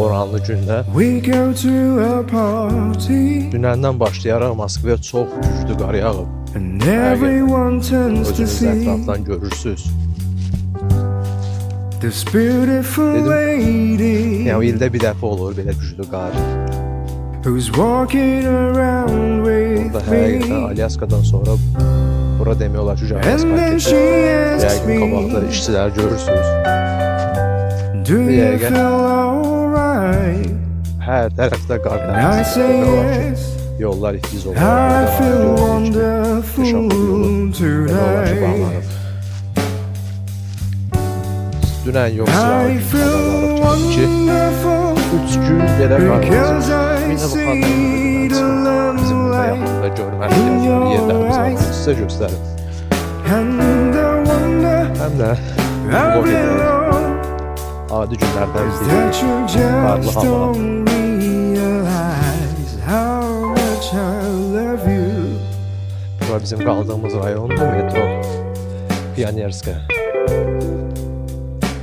Boranlı gündə. We go to a party Dünəndən başlayaraq Moskvaya çox güclü qar yağıb. and everyone turns to Özünüz see ətrafdan görürsüz. this beautiful Dedim, lady Yəni ildə bir dəfə olur belə güclü qar. who's walking around with Burada həqiqətən me. Alyaskadan sonra bura demək olar ki, And Alyaska then keçir. she asks Yəqin qabaqda me, işçilər görürsüz. do you yəqin feel alright? Hər tərəfdə qar And I dənəsi. say Demək olar ki, yes, yollar itiz olur. I Burada feel gördüyünüz kimi wonderful yolu demək olar ki, tonight. bağlanıb. Dünən yox, I sıralıq feel xəbər ki, wonderful 3 gün belə qar because olacaq. I Bir də bu see xatırlamıram, the çıxım. Bizim love burada light yaxında görməli, in gəzməli your yerlərimiz var. eyes. Sizə göstərim. And I wonder Həm də I vlog edərək belong adi günlərdən is biri that you qarlı just hava. don't realize how much I love you. Bura bizim qaldığımız rayondur, metro Pionerskaya.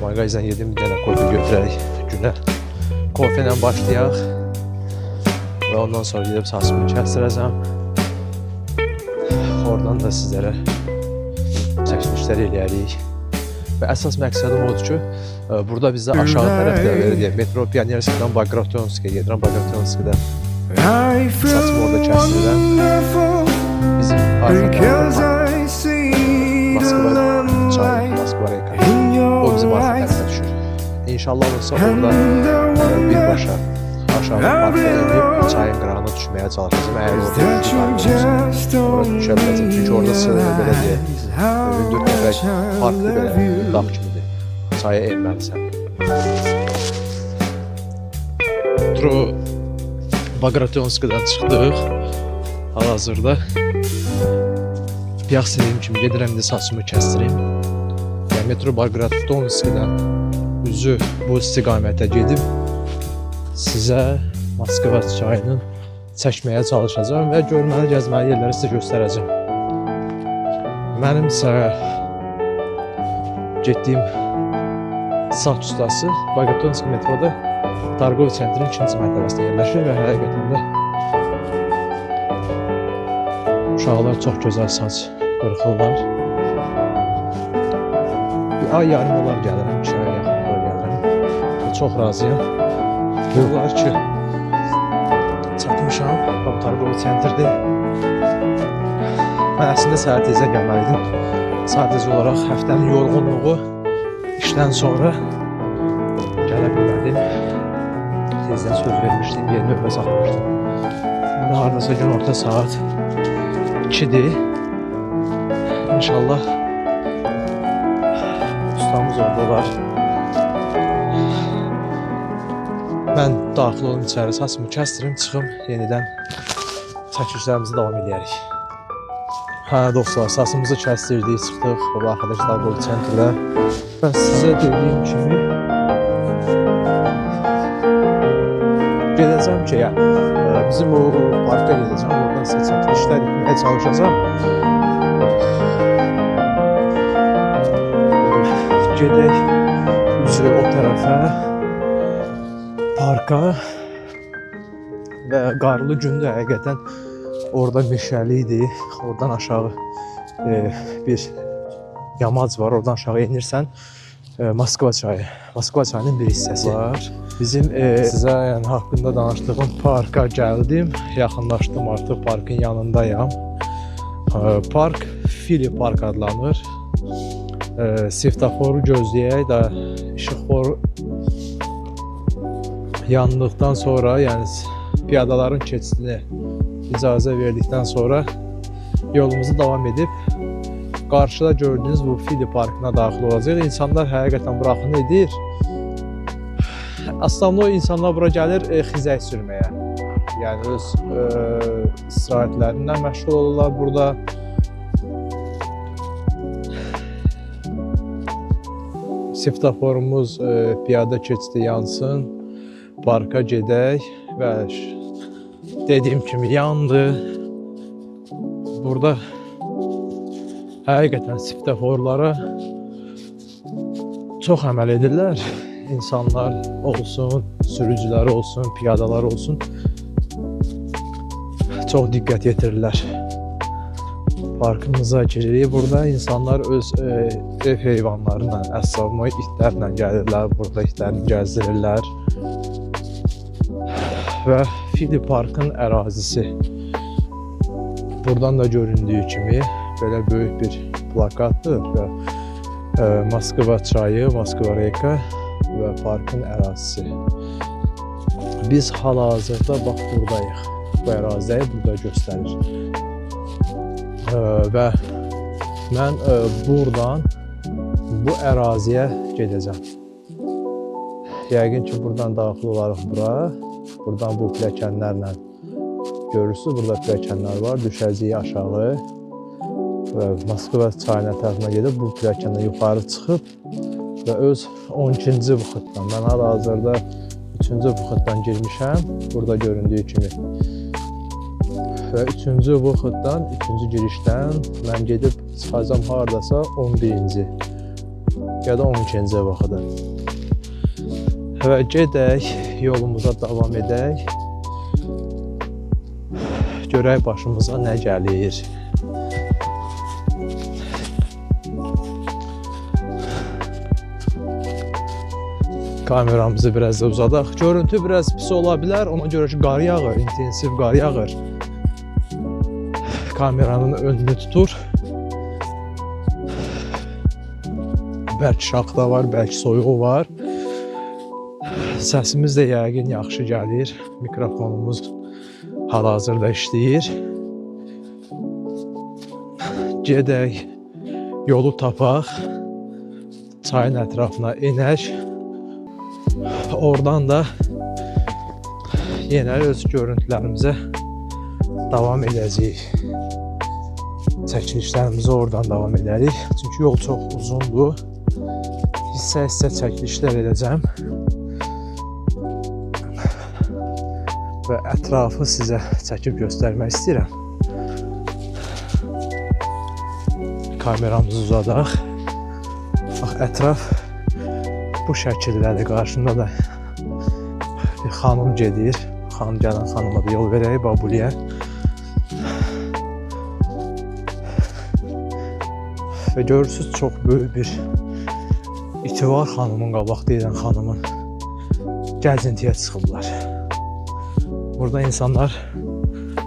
Mağazdan yedim bir dənə kofe götürərək günə. Kofe ilə başlayaq və ondan sonra gedib saçımı kəstirəcəm. Oradan da sizlərə çəkilişlər eləyərik. Və əsas məqsədim odur ki, burada bizdə aşağı tərəfdə belə deyək, metro Pionerskadan Bagrationskaya gedirəm. Bagrationskada I feel saçımı orada kəsdirirəm. wonderful Bizim arxa because tərəfdə I see the Moskva love çayı, light Moskva reka. in O your bizim arxa eyes. tərəfə düşür. İnşallah olursa orada And I wonder birbaşa aşağı parka enib çayın qırağına düşməyə çalışacağam. Əgər is orada that güclü you qar olursa, just ora don't düşə biləcəm. Çünki orada belə deyək, realize how hündür təpə much I parkdır belə, love you. dağ kimidir. Çaya enməlisən. Metro Bagrationskadan çıxdıq. Hal-hazırda bayaq dediyim kimi gedirəm indi saçımı kəsdirim. Yəni metro Bagrationskadan üzü bu istiqamətə gedib sizə Moskva çayının çəkməyə çalışacağam və görməli, gəzməli yerləri sizə göstərəcəm. Mənimsə getdiyim saç ustası Bagratonski metroda Targov sentrin ikinci mərtəbəsində yerləşir və həqiqətən də uşaqlar çox gözəl saç qırxırlar. Bir ay yarım olar gəlirəm, 2 aya yaxın olar gəlirəm. Və çox razıyam. Olar ki, çatmışam. Bax, Targov sentrdir. Mən əslində səhər tezdən gəlməliydim. Sadəcə olaraq həftənin yorğunluğu işdən sonra gələ bilmədim. Tezdən söz vermişdim, yeni növbə saxlamışdım. İndi hardasa günorta saat 2-dir. İnşallah ustamız orada olar. Mən daxil olum içəri, saçımı kəsdirim, çıxım, yenidən çəkilişlərimizi davam eləyərik. Hə dostlar, saçımızı kəsdirdik, çıxdıq bu arkadaş Targov sentrə. Və sizə dediyim kimi gedəcəm ki, ya, bizim o parka gedəcəm, oradan sizə çəkilişlər etməyə çalışacağam. Gedək üzü o tərəfə, parka və qarlı gündə həqiqətən orada meşəli idi. Oradan aşağı bir yamac var, oradan aşağı enirsən Moskva çayı. Moskva çayının bir hissəsi var. Bizim sizə yəni haqqında danışdığım parka gəldim. Yaxınlaşdım, artıq parkın yanındayam. Park Fili Park adlanır. Svetoforu gözləyək də işıqfor yandıqdan sonra, yəni piyadaların keçidinə icazə verdikdən sonra yolumuzu davam edib qarşıda gördüyünüz bu Fili Parkına daxil olacağıq. İnsanlar həqiqətən bura axın edir. Aslında o insanlar bura gəlir xizək sürməyə. Yəni öz istirahətlərindən məşğul olurlar burada. Svetoforumuz piyada keçidi yansın. Parka gedək və dediyim kimi yandı. Burada həqiqətən svetoforlara çox əməl edirlər. İnsanlar olsun, sürücülər olsun, piyadalar olsun çox diqqət yetirirlər. Parkımıza giririk. Burada insanlar öz ev heyvanlarıyla, əsaslı itlərlə gəlirlər. Burada itlərini gəzdirirlər. Və Fili Parkın ərazisi. Buradan da göründüyü kimi belə böyük bir plakatdır və Moskva çayı, Moskva reka və parkın ərazisi. Biz hal-hazırda bax buradayıq. Bu əraziyi burada göstərir. Və mən buradan bu əraziyə gedəcəm. Yəqin ki, buradan daxil olarıq bura. Buradan bu pilləkənlərlə görürsünüz, burada pilləkənlər var. Düşəcəyik aşağı və Moskva çayının ətrafına gedib bu pilləkəndən yuxarı çıxıb və öz 12-ci vxoddan, mən hal-hazırda 3-cü vxoddan girmişəm, burada göründüyü kimi. Və 3-cü vxoddan, 3-cü girişdən mən gedib çıxacam hardasa 11-ci ya da 12-ci vxoda. Və gedək, yolumuza davam edək. Görək başımıza nə gəlir. Kameramızı biraz da uzadaq. Görüntü biraz pis ola bilər, ona görə ki, qar yağır, intensiv qar yağır. Kameranın önünü tutur. Bərk şaxta var, bərk soyuğu var. Səsimiz də yəqin yaxşı gəlir. Mikrofonumuz hal-hazırda işləyir. Gedək, yolu tapaq, çayın ətrafına enək. Oradan da yenə öz görüntülərimizə davam edəcəyik. Çəkilişlərimizi oradan davam edərik. Çünki yol çox uzundur. Hissə-hissə çəkilişlər edəcəm. Və ətrafı sizə çəkib göstərmək istəyirəm. Kameramızı uzadaq. Bax, ətraf bu şəkildədir. Qarşımda da bir xanım gedir. Xanım gələn xanıma da yol verək, Babuliyə. Və görürsünüz, çox böyük bir iti var xanımın, qabaqda gedən xanımın. Gəzintiyə çıxıblar. Burada insanlar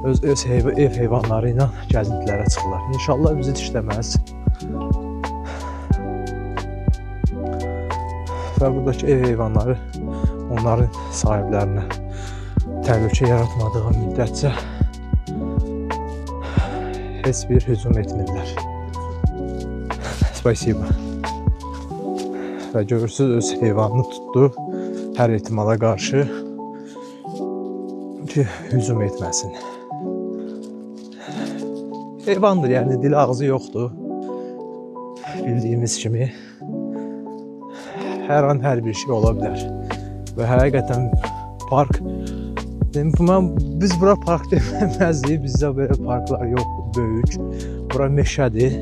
öz ev heyvanları ilə gəzintilərə çıxırlar. İnşallah bizi dişləməz. Və buradakı ev heyvanları onların sahiblərinə təhlükə yaratmadığı müddətcə heç bir hücum etmirlər. Spasibo. Və görürsünüz, öz heyvanını tutdu hər ehtimala qarşı ki, hücum etməsin. Heyvandır, yəni dili ağzı yoxdur. Bildiyimiz kimi hər an hər bir şey ola bilər. Və həqiqətən park, biz bura park deməzdik, bizdə belə parklar yoxdur, böyük. Bura meşədir.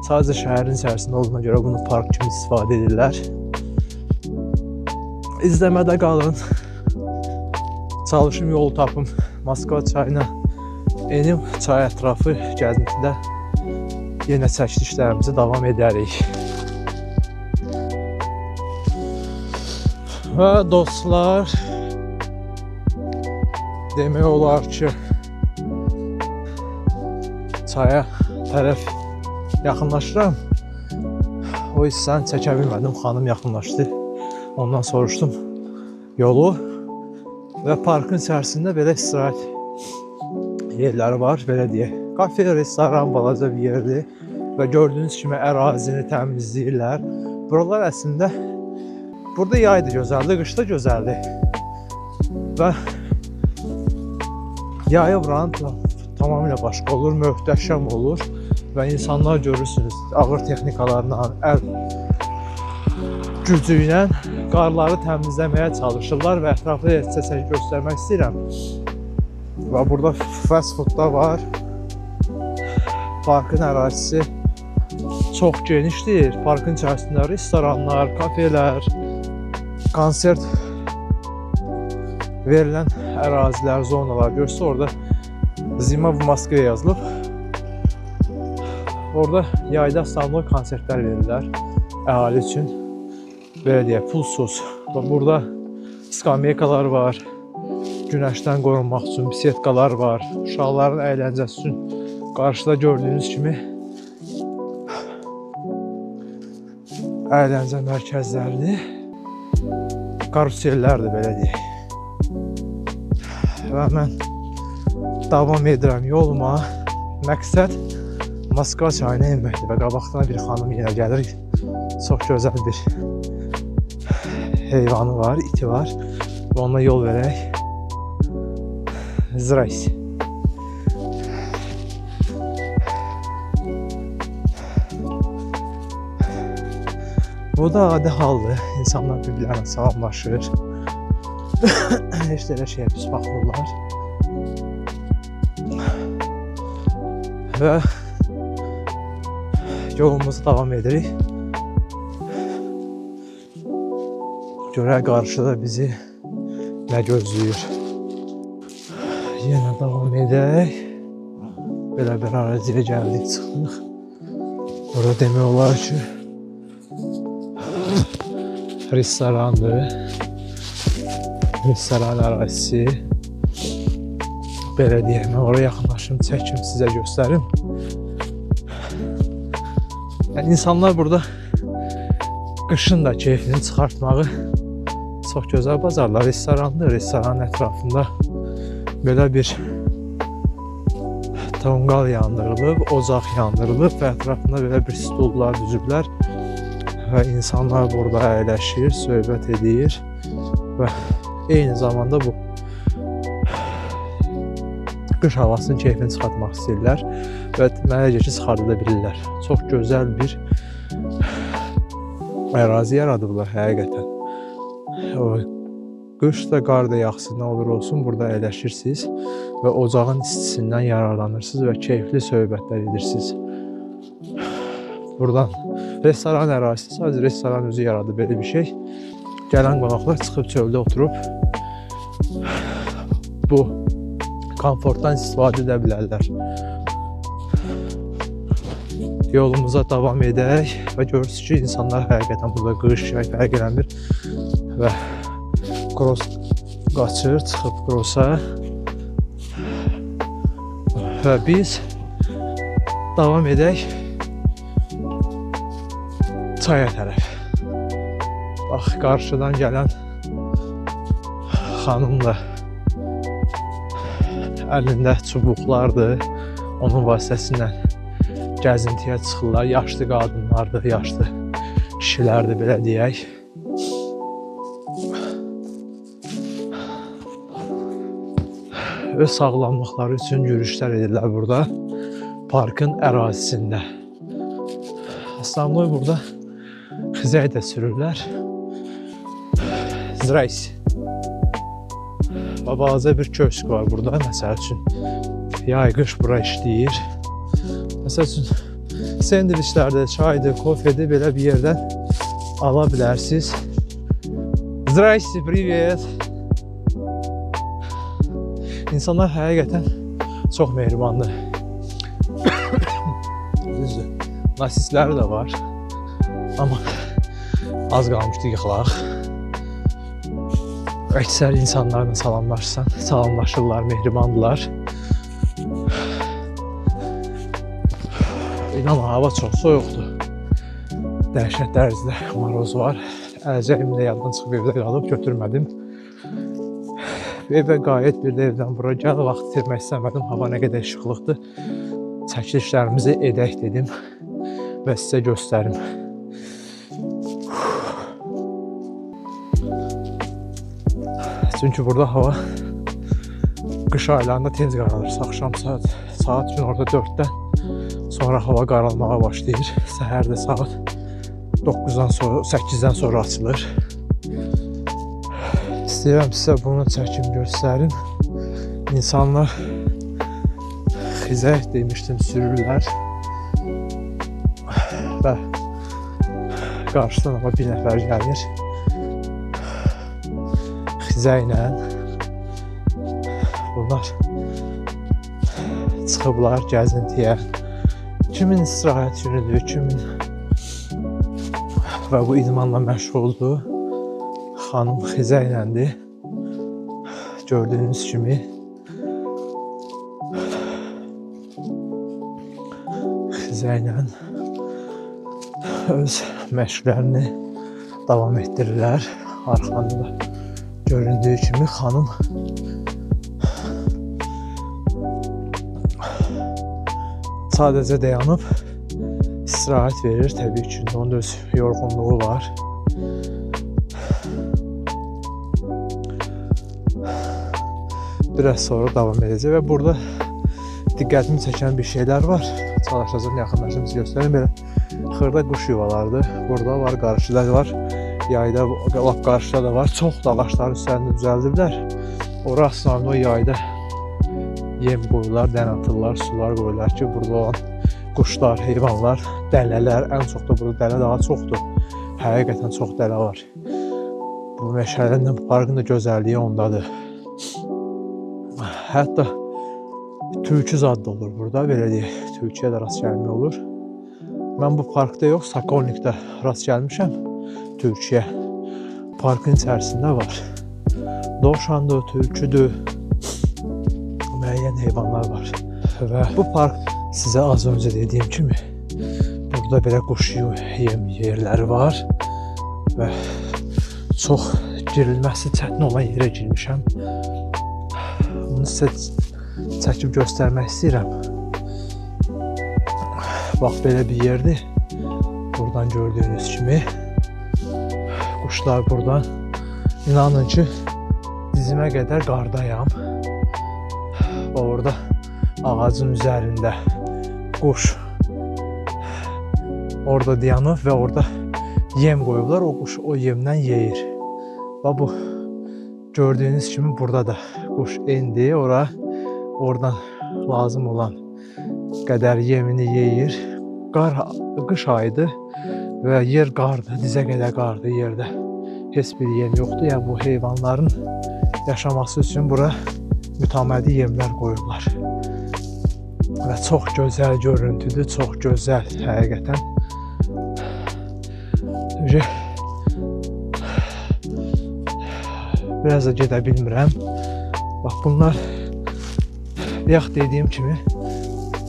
Sadəcə şəhərin içərisində olduğuna görə bunu park kimi istifadə edirlər. İzləmədə qalın. Çalışım yol tapım. Moskva çayına enim, çay ətrafı gəzintidə yenə çəkilişlərimizi davam edərik. Və dostlar, demək olar ki, çaya tərəf yaxınlaşıram. O hissəni çəkə bilmədim. Xanım yaxınlaşdı. Ondan soruşdum yolu. Və parkın içərisində belə istirahət yerləri var, belə deyək. Kafe, restoran balaca bir yerdir. Və gördüyünüz kimi ərazini təmizləyirlər. Buralar əslində burada yay da gözəldir, qış da gözəldir. Və yayı buranın tamamilə başqa olur, möhtəşəm olur və insanlar görürsünüz ağır texnikalarla, əl gücü ilə qarları təmizləməyə çalışırlar və ətrafı sizə göstərmək istəyirəm. Və burada fast food da var. Parkın ərazisi çox genişdir. Parkın içərisində restoranlar, kafelər, Konsert verilən ərazilər, zonalar görürsə, orada Zima v Moskva yazılıb. Orada yayda samlı konsertlər verirlər əhali üçün. Belə deyək, pulsuz. Və burada skameykalar var. Günəşdən qorunmaq üçün bisetkalar var. Uşaqların əyləncəsi üçün qarşıda gördüyünüz kimi əyləncə mərkəzləridir. Karusellərdir belə deyək. Və mən davam edirəm yoluma. Məqsəd Moskva çayına enməkdir və qabaqdan bir xanım yenə gəlir. Çox gözəl bir heyvanı var, iti var. Və ona yol verək. Zdrasте. Bu da adi haldır. İnsanlar bir-birlərinə salamlaşır. Heç də elə şeyə pis baxmırlar. Və yolumuzu davam edirik. Görək qarşıda bizi nə gözləyir. Yenə davam edək. Belə bir əraziyə gəldik, çıxdıq. Burada demək olar ki, restorandır. Restoran ərazisi. Belə deyək, mən oraya yaxınlaşım, çəkim, sizə göstərim. Yəni insanlar burada qışın da keyfini çıxartmağı çox gözəl bacarırlar. Restorandır, restoranın ətrafında belə bir tonqal yandırılıb, ocaq yandırılıb və ətrafında belə bir stullar düzüblər və insanlar burada əyləşir, söhbət edir və eyni zamanda bu qış havasının keyfini çıxartmaq istəyirlər və mənə gəlir ki, çıxarda da bilirlər. Çox gözəl bir ərazi yaradıblar həqiqətən. O qış da, qar da yağsın, nə olur olsun, burada əyləşirsiniz və ocağın istisindən yararlanırsınız və keyifli söhbətlər edirsiniz. Buradan restoran ərazisi, sadəcə restoran özü yaradı belə bir şey. Gələn qonaqlar çıxıb çöldə oturub bu komfortdan istifadə edə bilərlər. Yolumuza davam edək və görürsünüz ki, insanlar həqiqətən burada qış, yay fərq eləmir və cross qaçır, çıxıb crossa və biz davam edək çaya tərəf. Bax, qarşıdan gələn xanım da əlində çubuqlardır. Onun vasitəsilə gəzintiyə çıxırlar. Yaşlı qadınlardır, yaşlı kişilərdir belə deyək. Öz sağlamlıqları üçün yürüyüşlər edirlər burada, parkın ərazisində. Aslanlar burada xizək də sürürlər. Zdrasте. Və balaca bir köşk var burada, məsəl üçün. Yay, qış bura işləyir. Məsəl üçün, sendviçlərdə, çaydır, kofedir, belə bir yerdən ala bilərsiniz. Zdrasте, привет. İnsanlar həqiqətən çox mehribandır. Düzdür, nasistlər də var. Amma az qalmışdı yıxılaq. Əksər insanlarla salamlaşsan, salamlaşırlar, mehribandırlar. İnanın, hava çox soyuqdur. Dəhşət dərəcədə maroz var. Əlcəyim də yaddan çıxıb evdə qalıb, götürmədim. Evə qayıt, bir də evdən bura gəl, vaxt itirmək istəmədim. Hava nə qədər işıqlıqdır. Çəkilişlərimizi edək dedim və sizə göstərim. Çünki burada hava qış aylarında tez qaralır. Axşam saat gün orada 4-dən sonra hava qaralmağa başlayır. Səhər də saat 9-dan sonra, 8-dən sonra açılır. İstəyirəm sizə bunu çəkim, göstərim. İnsanlar xizək demişdim, sürürlər. Və qarşıdan amma bir nəfər gəlir. Xizəklə. Bunlar çıxıblar gəzintiyə. Kimin istirahət günüdür, kimin və bu idmanla məşğuldur. Xanım xizəkləndir. Gördüyünüz kimi xizəklə öz məşqlərini davam etdirirlər. Arxanda göründüyü kimi xanım sadəcə dayanıb istirahət verir. Təbii ki, onun da öz yorğunluğu var. Biraz sonra davam edəcək və burada diqqətimi çəkən bir şeylər var. Çalışacağım yaxınlaşım sizə göstərim. Belə xırda quş yuvalarıdır. Burada var, qarşıda var. Yayda lap qarşıda da var. Çox da ağacların üstlərində düzəldiblər. Ora aslında o yayda yem qoyurlar, dən atırlar, sular qoyurlar ki, burada olan quşlar, heyvanlar, dələlər, ən çox da burada dələ daha çoxdur. Həqiqətən çox dələ var. Bu meşələrin də, bu parkın da gözəlliyi ondadır. Hətta tülkü zad da olur burada, belə deyək, tülküyə də rast gəlmək olur. Mən bu parkda yox, Sokolnikdə rast gəlmişəm tülküyə. Parkın içərisində var. Dovşandır, tülküdür, müəyyən heyvanlar var. Və bu park sizə az öncə dediyim kimi burada belə quş yem yerləri var və çox girilməsi çətin olan yerə girmişəm. Bunu sizə çəkib göstərmək istəyirəm. Bax belə bir yerdir. Buradan gördüyünüz kimi quşlar buradan. İnanın ki, dizimə qədər qardayam. Və orada ağacın üzərində quş orada dayanıb və orada yem qoyublar. O quş o yemdən yeyir. Və bu gördüyünüz kimi burada da quş endi ora. Oradan lazım olan qədər yemini yeyir. Qar, qış ayıdır və yer qardır, dizə qədər qardır yerdə. Heç bir yem yoxdur. Yəni bu heyvanların yaşaması üçün bura mütəmadi yemlər qoyublar. Və çox gözəl görüntüdür, çox gözəl həqiqətən. Biraz da gedə bilmirəm. Bax bunlar bayaq dediyim kimi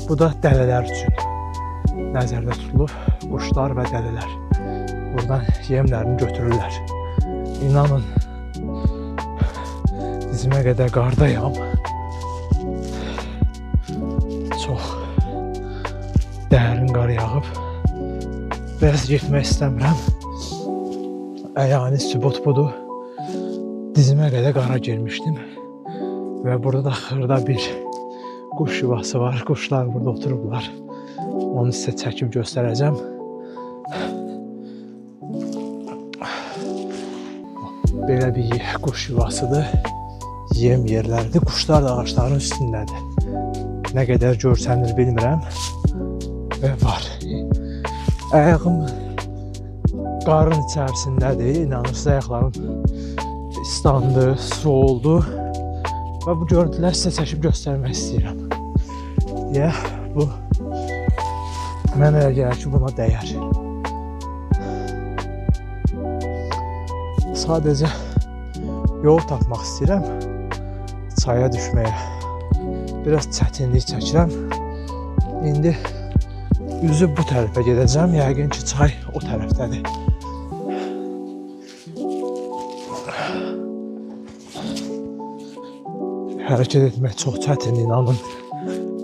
bu da dələlər üçün nəzərdə tutulub. Quşlar və dələlər buradan yemlərini götürürlər. İnanın dizimə qədər qardayam. Çox dərin qar yağıb. Biraz getmək istəmirəm. Əyani sübut budur. Dizimə qədər qara girmişdim. Və burada da xırda bir quş yuvası var. Quşlar burada oturublar. Onu sizə çəkib göstərəcəm. Belə bir quş yuvasıdır. Yem yerləridir. Quşlar da ağacların üstündədir. Nə qədər görsənir bilmirəm. Və var. Ayağım qarın içərisindədir. İnanırsınız, ayaqlarım islandı, su oldu. Və bu görüntüləri sizə çəkib göstərmək istəyirəm. Deyə bu mənə elə gəlir ki, buna dəyər. Sadəcə yol tapmaq istəyirəm çaya düşməyə. Biraz çətinlik çəkirəm. İndi üzü bu tərəfə gedəcəm. Yəqin ki, çay o tərəfdədir. Hərəkət etmək çox çətin, inanın.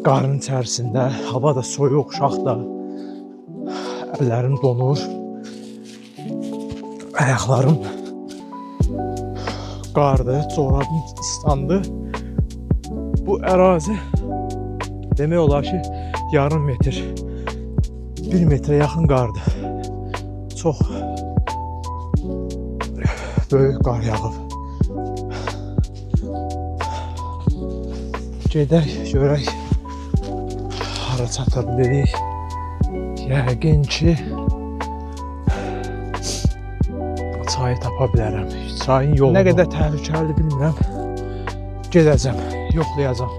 Qarın içərisində, hava da soyuq, uşaq da. Əllərim donur. Ayaqlarım qardır, corabım islandı. Bu ərazi demək olar ki, yarım metr, bir metrə yaxın qardır. Çox böyük qar yağıb. Gedək, görək hara çata bilirik. Yəqin ki, çayın Çayı tapa bilərəm. Çayın yolunu. Nə qədər təhlükəlidir bilmirəm. Gedəcəm, yoxlayacağam.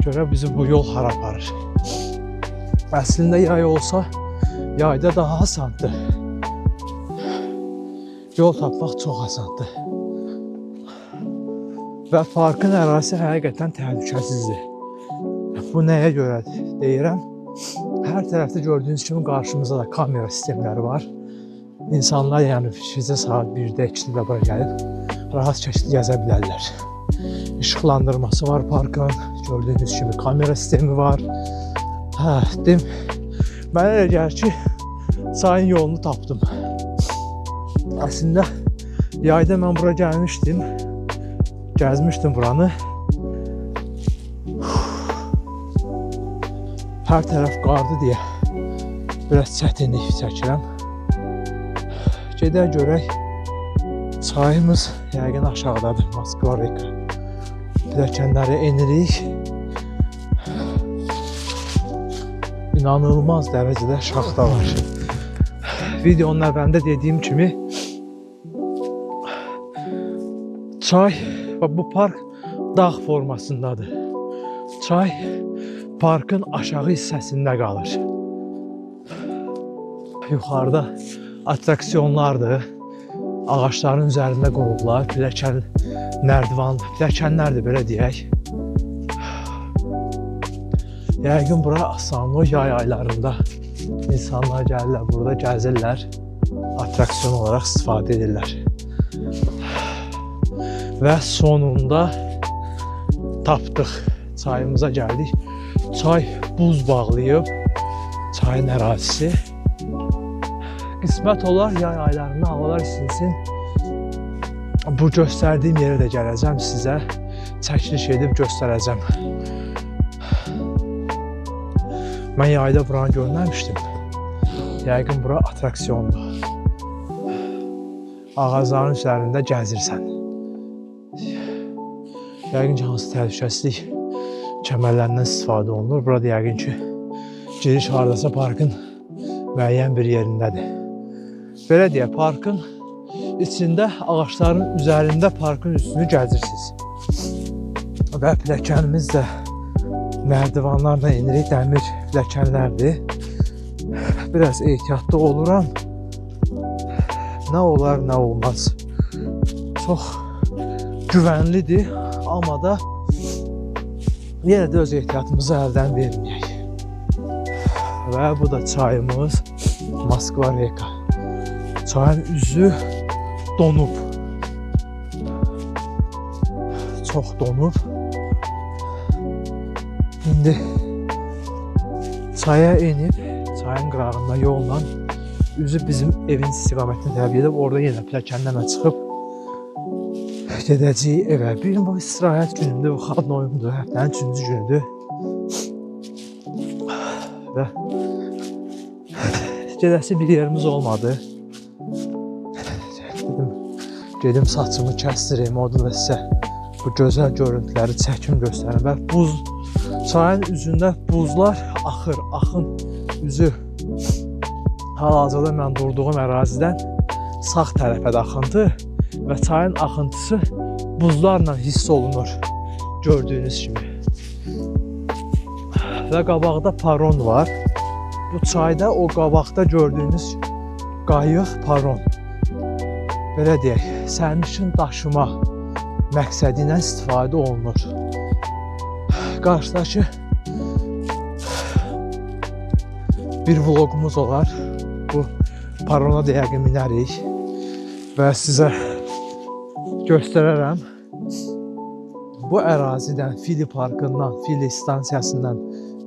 Görə bizi bu yol hara aparır. Əslində yay olsa, yayda daha asandır. Yol tapmaq çox asandır. Və parkın ərazisi həqiqətən təhlükəsizdir. Bu nəyə görədir deyirəm. Hər tərəfdə gördüyünüz kimi qarşımızda da kamera sistemləri var. İnsanlar yəni gecə saat 1-də, 2-də də bura gəlib rahat şəkildə gəzə bilərlər. İşıqlandırması var parkın. Gördüyünüz kimi kamera sistemi var. Hə, dim. Mənə elə gəlir ki, çayın yolunu tapdım. Əslində yayda mən bura gəlmişdim. Gəzmişdim buranı. Hər tərəf qardı deyə biraz çətinlik çəkirəm. Gedək görək. Çayımız yəqin aşağıdadır, Moskva Reka. Pilləkənləri enirik. İnanılmaz dərəcədə şaxta var. Videonun əvvəlində dediyim kimi çay və bu park dağ formasındadır. Çay parkın aşağı hissəsində qalır. Yuxarıda attraksiyonlardır. Ağacların üzərində qurublar, pilləkən, nərdivan, pilləkənlərdir belə deyək. Yəqin bura asanlı yay aylarında insanlar gəlirlər, burada gəzirlər, attraksiyon olaraq istifadə edirlər. Və sonunda tapdıq. Çayımıza gəldik. Çay buz bağlayıb, çayın ərazisi. Qismət olar yay aylarında havalar isinsin. Bu göstərdiyim yerə də gələcəm sizə. Çəkiliş edib göstərəcəm. Mən yayda buranı görməmişdim. Yəqin bura attraksiyondur. Ağacların üzərində gəzirsən. Yəqin ki, hansı təhlükəsizlik kəmərlərindən istifadə olunur. Burada yəqin ki, giriş hardasa parkın müəyyən bir yerindədir. Belə deyək, parkın içində ağacların üzərində parkın üstünü gəzirsiniz. Və pilləkənimiz də nərdivanlarla enirik, dəmir pilləkənlərdir. Biraz ehtiyatlı oluram. Nə olar, nə olmaz. Çox güvənlidir, amma da yenə də öz ehtiyatımızı əldən verməyək. Və bu da çayımız Moskva Reka. Çayın üzü donub. Çox donub. İndi çaya enib, çayın qırağında yolla üzü bizim evin istiqamətinə tərəf gedib, orada yenə pilləkənlərlə çıxıb gedəcəyik evə. Bir gün bu istirahət günümdür, bu xadnoyumdur, həftənin üçüncü günüdür. Və gedəsi bir yerimiz olmadı. Dedim, gedim saçımı kəsdirim, orada da sizə bu gözəl görüntüləri çəkim göstərim. Və buz, çayın üzündə buzlar axır, axın üzü hal-hazırda mən durduğum ərazidən sağ tərəfə də axıntı və çayın axıntısı buzlarla hiss olunur gördüyünüz kimi. Və qabaqda paron var. Bu çayda o qabaqda gördüyünüz qayıq paron. Belə deyək, sərnişin daşıma məqsədi ilə istifadə olunur. Qarşıdakı bir vlogumuz olar. Bu parona da yəqin minərik və sizə göstərərəm. Bu ərazidən, Fili parkından, Fili stansiyasından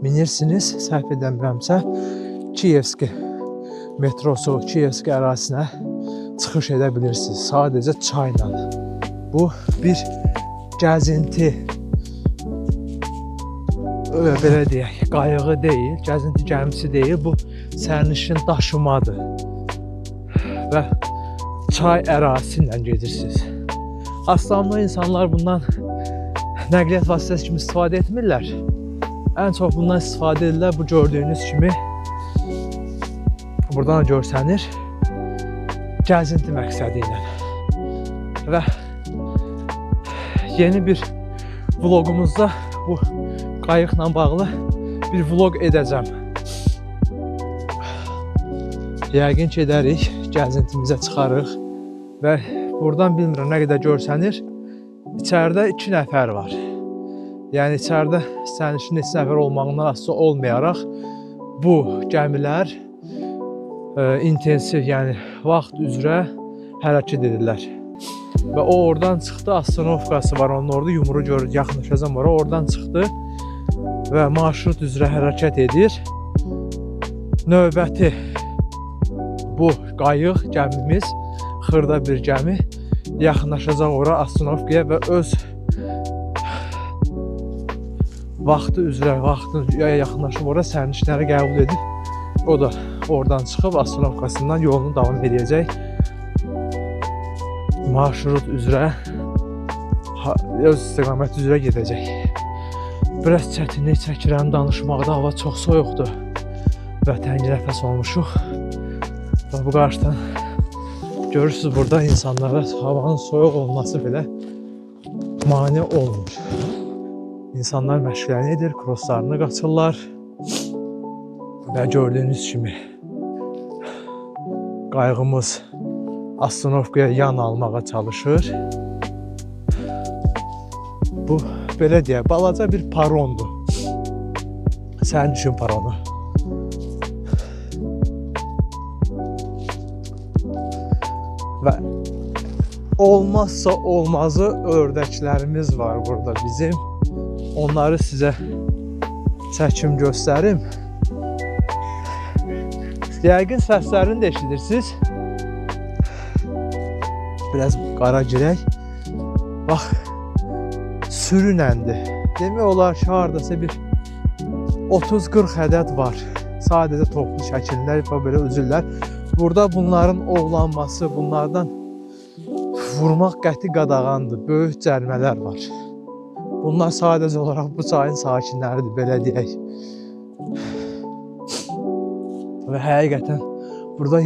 minirsiniz. Səhv edəmirəmsə, Kiyevski metrosu, Kiyevski ərazisinə çıxış edə bilirsiniz. Sadəcə çayla. Bu bir gəzinti, belə deyək, qayığı deyil, gəzinti gəmisi deyil, bu sərnişin daşımadır. Və çay ərazisi ilə gedirsiniz. Aslında insanlar bundan nəqliyyat vasitəsi kimi istifadə etmirlər. Ən çox bundan istifadə edirlər bu gördüyünüz kimi. Buradan da görsənir. Gəzinti məqsədi ilə. Və yeni bir vlogumuzda bu qayıqla bağlı bir vlog edəcəm. Yəqin ki edərik, gəzintimizə çıxarıq və buradan bilmirəm nə qədər görsənir. İçəridə 2 nəfər var. Yəni içəridə sərnişin neçə nəfər olmağından asılı olmayaraq bu gəmilər intensiv, yəni vaxt üzrə hərəkət edirlər. Və o oradan çıxdı, остановкасы var onun orada, yumru görür, yaxınlaşacam ora, oradan çıxdı və marşrut üzrə hərəkət edir. Növbəti bu qayıq, gəmimiz, xırda bir gəmi yaxınlaşacaq ora остановкaya və öz vaxtı üzrə, vaxtın yaxınlaşıb ora sərnişinləri qəbul edib, o da oradan çıxıb остановкasından yolunu davam edəcək. Marşrut üzrə öz istiqaməti üzrə gedəcək. Biraz çətinlik çəkirəm danışmaqda, hava çox soyuqdur və təngi nəfəs olmuşuq. Və bu qarşıdan görürsünüz, burada insanlara havanın soyuq olması belə mane olmur. İnsanlar məşqlərini edir, krosslarını qaçırlar və gördüyünüz kimi qayığımız остановкaya yan almağa çalışır. Bu belə deyək, balaca bir parondur. Sərnişin paronu. Və olmazsa olmazı ördəklərimiz var burada bizim. Onları sizə çəkim göstərim. Yəqin səslərini də eşidirsiniz. Biraz qara girək. Bax, sürünəndir. Demək olar ki, hardasa bir 30-40 ədəd var. Sadəcə toplu şəkillər və belə üzürlər. Burada bunların ovlanması, bunlardan vurmaq qəti qadağandır. Böyük cərimələr var. Bunlar sadəcə olaraq bu çayın sakinləridir, belə deyək. Və həqiqətən burada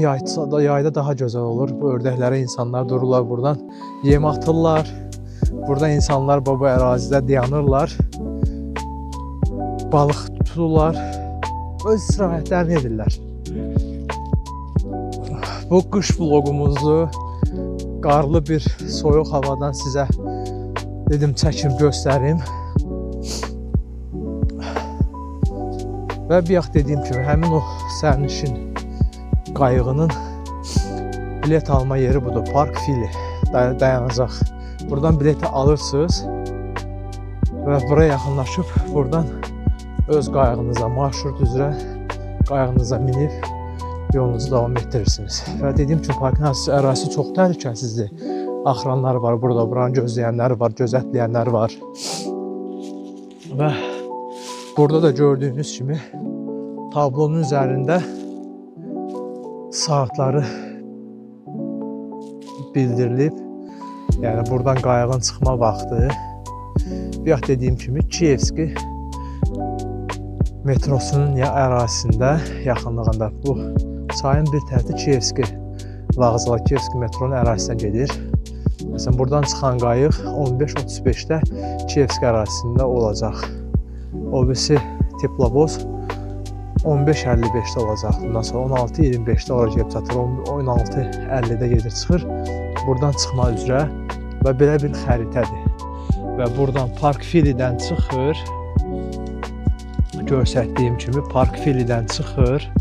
yayda daha gözəl olur. Bu ördəklərə insanlar dururlar buradan, yem atırlar. Burada insanlar bu ərazidə dayanırlar. Balıq tuturlar. Öz istirahətlərini edirlər. Bu qış vlogumuzu qarlı bir soyuq havadan sizə dedim çəkim göstərim. Və bayaq dediyim kimi həmin o sərnişin qayığının bilet alma yeri budur. Park Fili dayanacaq. Buradan bileti alırsınız və buraya yaxınlaşıb buradan öz qayığınıza, marşrut üzrə qayığınıza minib yolunuzu davam etdirirsiniz. Və dediyim kimi parkın ərazisi çox təhlükəsizdir. Axranlar var burada, buranı gözləyənlər var, gözətləyənlər var. Və burada da gördüyünüz kimi tablonun üzərində saatları bildirilib. Yəni buradan qayığın çıxma vaxtı. Bayaq dediyim kimi Kiyevski metrosunun ya ərazisində, yaxınlığında bu çayın bir tərəfi Kiyevski vağzala, Kiyevski metronun ərazisinə gedir. Məsələn, buradan çıxan qayıq 15:35-də Kiyevski ərazisində olacaq. O birisi teplovoz 15:55-də olacaq. Bundan sonra 16:25-də ora gəlib çatır. 16:50-də gedir, çıxır. Buradan çıxma üzrə və belə bir xəritədir. Və buradan Park Filidən çıxır. Göstərdiyim kimi Park Filidən çıxır.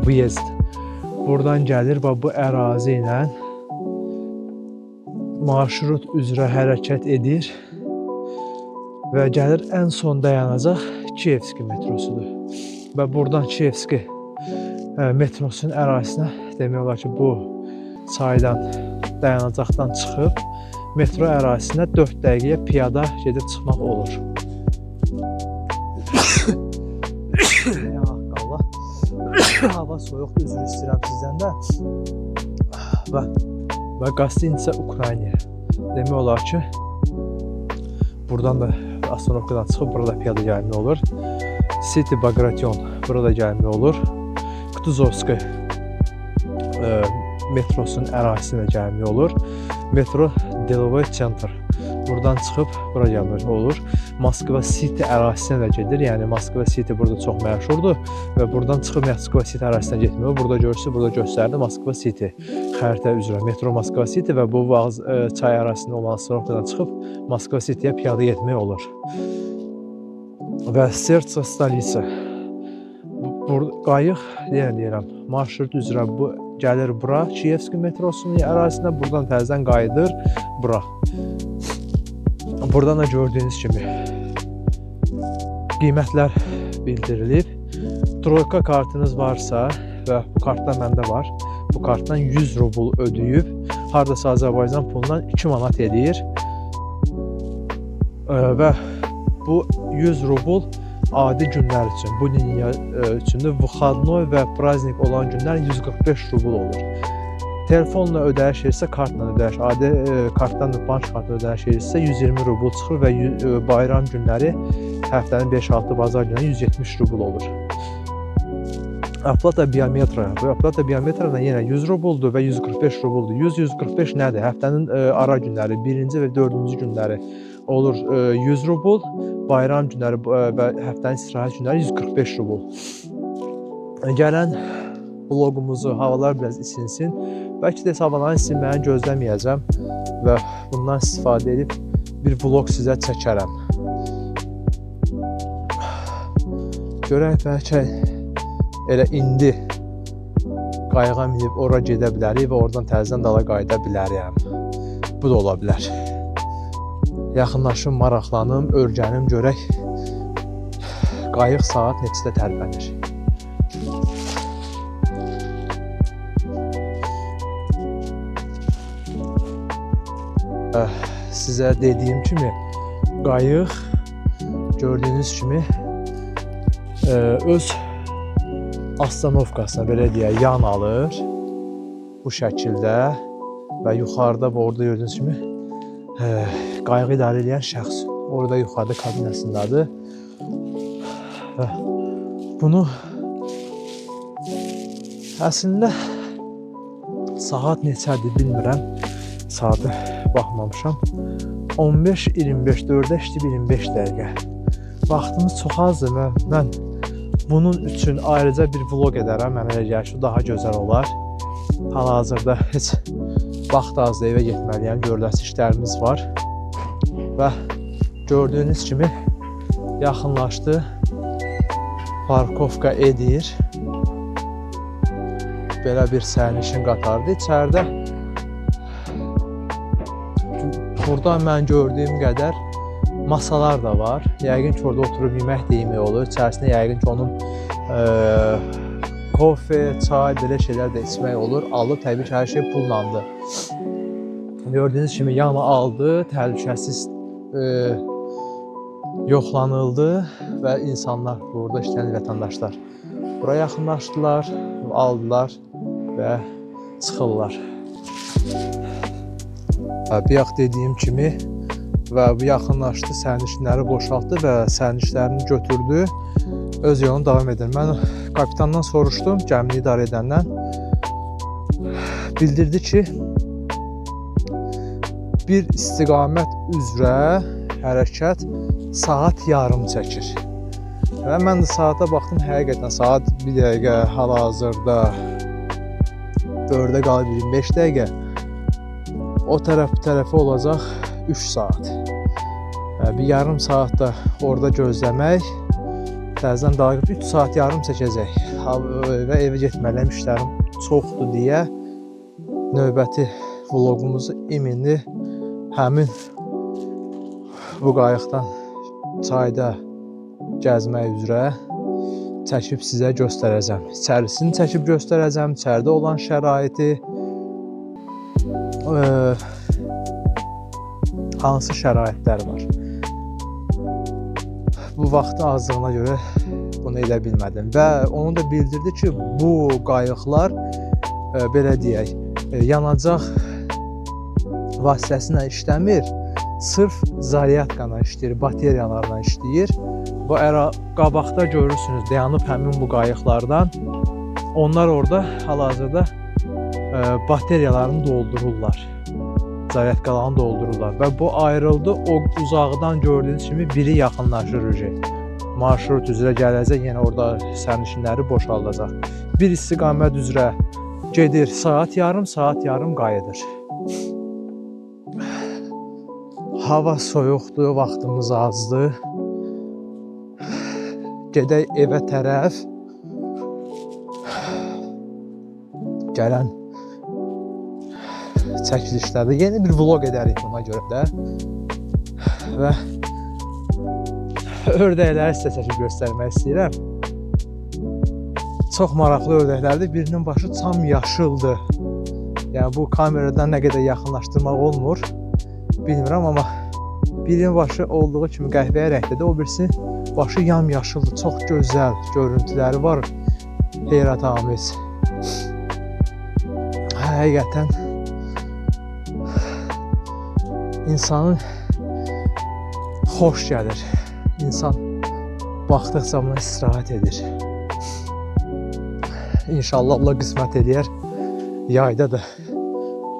Viyezd. Buradan gəlir və bu ərazi ilə marşrut üzrə hərəkət edir və gəlir ən son dayanacaq Kiyevski metrosudur. Və buradan Kiyevski metrosunun ərazisinə demək olar ki, bu çaydan dayanacaqdan çıxıb metro ərazisinə 4 dəqiqəyə piyada gedib çıxmaq olur. Ya Allah. Hava soyuqdur, üzr istəyirəm sizdən də. Və Гостиница Ukrayna. Demək olar ki, buradan da остановkadan çıxıb burada piyada gəlmək olur. City Bagration burada gəlmək olur. Kutuzovski metrosunun ərazisinə gəlmək olur. Metro Delovoy Center. Buradan çıxıb bura gəlmək olur. Moskva City ərazisinə də gedir. Yəni Moskva City burada çox məşhurdur və buradan çıxıb Moskva City ərazisinə getmək olur. Burada görürsüz, burada göstərdi Moskva City xəritə üzrə. Metro Moskva City və bu çay ərazisində olan noktadan çıxıb Moskva City-yə piyada getmək olur. Və Sertsa stolitsa. Qayıq, yenə deyirəm, marşrut üzrə bu gəlir bura, Kiyevski metrosunun ərazisinə, buradan təzədən qayıdır bura. Buradan da gördüyünüz kimi qiymətlər bildirilib. Troyka kartınız varsa və bu kartdan məndə var. Bu kartdan 100 rubl ödəyib, hardasa Azərbaycan pulundan 2 manat eləyir. Və bu 100 rubl adi günlər üçün, bu dünya üçündür. Vıxadnoy və praznik olan günlər 145 rubl olur. Telefonla ödəniş edirsə, kartla ödəniş, adi kartdan da bank kartla ödəniş edirsə 120 rubl çıxır və bayram günləri həftənin 5-6 bazar günləri 170 rubl olur. Оплата biometriya. Bu оплата biometriyadan yenə 100 rubldur və 145 rubldur. 100-145 nədir? Həftənin ara günləri, birinci və dördüncü günləri olur 100 rubl, bayram günləri və həftənin istirahət günləri 145 rubl. Gələn vloqumuzu havalar biraz isinsin. Bəlkə də havaların isinməyini gözləməyəcəm və bundan istifadə edib bir vloq sizə çəkərəm. Görək bəlkə elə indi qayığa minib ora gedə bilərik və oradan təzədən dala qayıda bilərəm. Bu da ola bilər. Yaxınlaşım, maraqlanım, öyrənim, görək qayıq saat neçədə tərpənir. Sizə dediyim kimi qayıq gördüyünüz kimi öz astanovkasına belə deyək, yan alır bu şəkildə və yuxarıda bu orada gördüyünüz kimi qayığı idarə edən şəxs orada yuxarıda kabinasındadır. Və bunu əslində saat neçədir bilmirəm. Saata baxmamışam. 15:25, 4-ə işləyib 25 dəqiqə. Vaxtımız çox azdır. Mən bunun üçün ayrıca bir vlog edərəm. Mənə elə gəlir ki, daha gözəl olar. Hal-hazırda heç vaxt azdır, evə getməliyəm. Görüləsi işlərimiz var. Və gördüyünüz kimi yaxınlaşdı. Parkovka edir. Belə bir sərnişin qatarıdır. İçəridə buradan mən gördüyüm qədər masalar da var. Yəqin ki, orada oturub yemək də yemək olur. İçərisində yəqin ki, onun kofe, çay, belə şeylər də içmək olur. Alıb, təbii ki, hər şey pullandı. Gördüyünüz kimi yana aldı, təhlükəsiz yoxlanıldı və insanlar, burada işləyən vətəndaşlar bura yaxınlaşdılar, aldılar və çıxırlar. Bayaq dediyim kimi və bu yaxınlaşdı, sərnişinləri boşaltdı və sərnişinlərini götürdü, öz yolunu davam edir. Mən kapitandan soruşdum, gəmini idarə edəndən. Bildirdi ki, bir istiqamət üzrə hərəkət saat yarım çəkir. Və mən də saata baxdım, həqiqətən saat bir dəqiqə hal-hazırda 4-ə qalıb 25 dəqiqə. O tərəf bu tərəfə olacaq 3 saat. Bir yarım saat da orada gözləmək, təzədən dalğa 3 saat yarım çəkəcək. Və evə getməliyəm, işlərim çoxdur deyə növbəti vloqumuzu indi həmin bu qayıqdan çayda gəzmək üzrə çəkib sizə göstərəcəm. İçərisini çəkib göstərəcəm, içəridə olan şəraiti, hansı şəraitlər var. Bu vaxtın azlığına görə bunu elə bilmədim və onu da bildirdi ki, bu qayıqlar belə deyək, yanacaq vasitəsilə işləmir, sırf zaryadka işləyir, bateriyalarla işləyir. Bu qabaqda görürsünüz, dayanıb həmin bu qayıqlardan. Onlar orada hal-hazırda Bateriyalarını doldururlar. Zaryadkalarını doldururlar və bu ayrıldı. O uzaqdan gördüyünüz kimi biri yaxınlaşır uje. Marşrut üzrə gələcək, yenə orada sərnişinləri boşaldacaq. Bir istiqamət üzrə gedir, saat yarım, saat yarım qayıdır. Hava soyuqdur, vaxtımız azdır. Gedək evə tərəf. Gələn çəkilişlərdə yeni bir vlog edərik buna görə də. Və ördəkləri sizə çəkib göstərmək istəyirəm. Çox maraqlı ördəklərdir. Birinin başı tam yaşıldır. Yəni bu kameradan nə qədər yaxınlaşdırmaq olmur, bilmirəm, amma birinin başı olduğu kimi qəhvəyi rəngdədir, o birisi başı yamyaşıldır. Çox gözəl görüntüləri var. Heyrətamiz. Həqiqətən insanın xoş gəlir. İnsan baxdıqca buna istirahət edir. İnşallah Allah qismət eləyər. Yayda da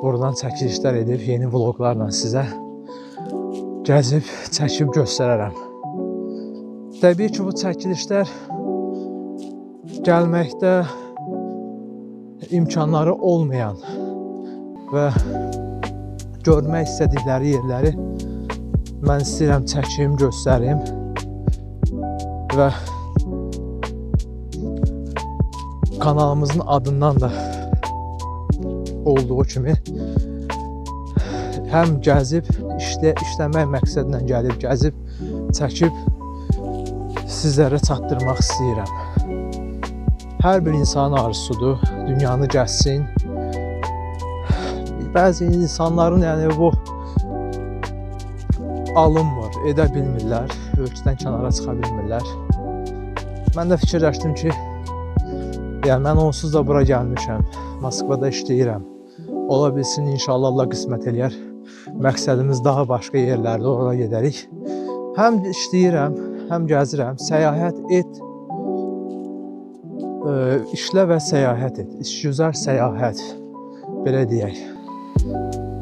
buradan çəkilişlər edib yeni vloglarla sizə gəzib, çəkib göstərərəm. Təbii ki, bu çəkilişlər gəlməkdə imkanları olmayan və görmək istədikləri yerləri mən istəyirəm çəkim, göstərim və kanalımızın adından da olduğu kimi həm gəzib, işləmək məqsədlə gəlib, gəzib, çəkib sizlərə çatdırmaq istəyirəm. Hər bir insanın arzusudur, dünyanı gəzsin. Bəzi insanların yəni bu alınmır, edə bilmirlər, ölkədən kənara çıxa bilmirlər. Mən də fikirləşdim ki, yəni mən onsuz da bura gəlmişəm, Moskvada işləyirəm. Ola bilsin inşallah Allah qismət eləyər. Məqsədimiz daha başqa yerlərdə, ora gedərik. Həm işləyirəm, həm gəzirəm. Səyahət et, işlə və səyahət et. İşgüzar səyahət, belə deyək.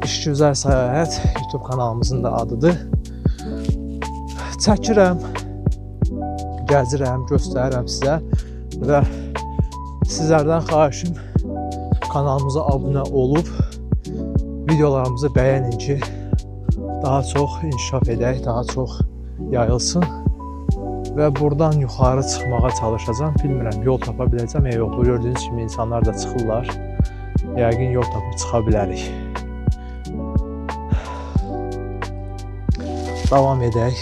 İşgüzar səyahət YouTube kanalımızın da adıdır. Çəkirəm, gəzirəm, göstərirəm sizə və sizlərdən xahişim kanalımıza abunə olub videolarımızı bəyənin ki, daha çox inkişaf edək, daha çox yayılsın və buradan yuxarı çıxmağa çalışacağam. Bilmirəm, yol tapa biləcəm ya yox. Gördüyünüz kimi insanlar da çıxırlar. Yəqin yol tapıb çıxa bilərik. Davam edək.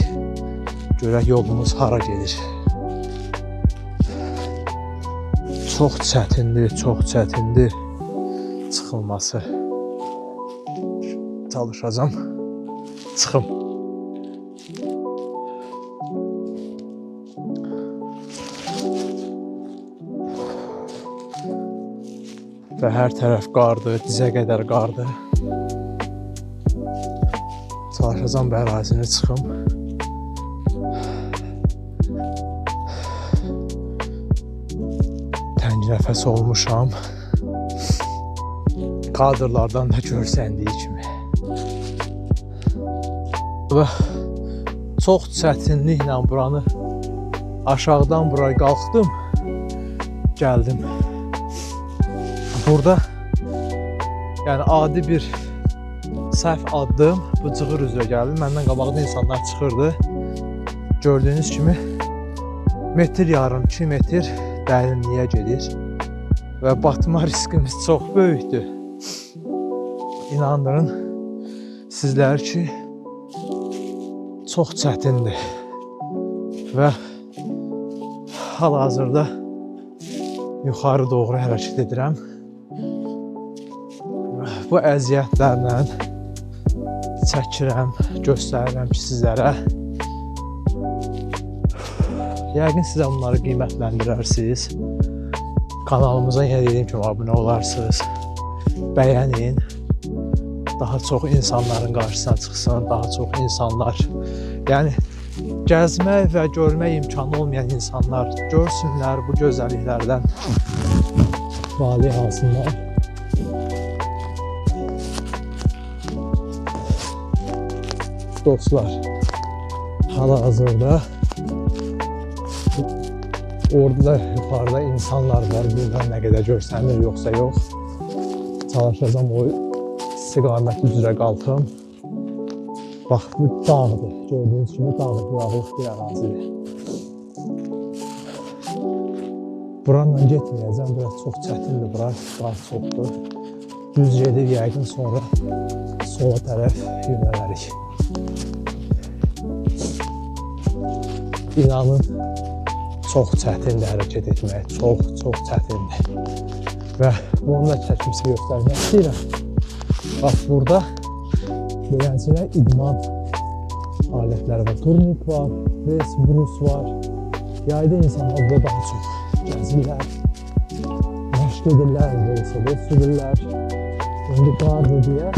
Görək yolumuz hara gedir. Çox çətindir, çox çətindir çıxılması. Çalışacağam. Çıxım. Və hər tərəf qardır, dizə qədər qardır. Çalışacağam bu ərazini çıxım. Təng nəfəs olmuşam. Kadrlardan da görsəndiyi kimi. Və çox çətinliklə buranı aşağıdan buraya qalxdım, gəldim. Burada yəni adi bir səhv addım, bu cığır üzrə gəldim. Məndən qabaqda insanlar çıxırdı. Gördüyünüz kimi metr yarım, 2 metr dərinliyə gedir və batma riskimiz çox böyükdür. İnandırın sizlər ki, çox çətindir və hal-hazırda yuxarı doğru hərəkət edirəm. Bu əziyyətlərlə çəkirəm, göstərirəm ki sizlərə. Yəqin sizə bunları qiymətləndirərsiniz. Kanalımıza yenə dediyim kimi abunə olarsınız. Bəyənin. Daha çox insanların qarşısına çıxsın, daha çox insanlar, yəni gəzmək və görmək imkanı olmayan insanlar görsünlər bu gözəlliklərdən valeh alsınlar. Dostlar, hal-hazırda orada yuxarıda insanlar var. Bilmirəm nə qədər görsənir, yoxsa yox. Çalışacağam o istiqamət üzrə qalxım. Bax, bu dağdır. Gördüyünüz kimi dağdır, dağlıq bir ərazidir. Buranla getməyəcəm. Biraz çox çətindir bura. Qar çoxdur. Düz gedib yəqin sonra sola tərəf yönələrik. İnanın, çox çətindir hərəkət etmək. Çox, çox çətindir. Və bunu da çəkib sizə göstərmək istəyirəm. Bax, burada beləncə idman alətləri var. Turnik var, pres, brus var. Yayda insanlar burada daha çox gəzirlər, məşq edirlər, velosiped sürürlər. İndi qardır deyə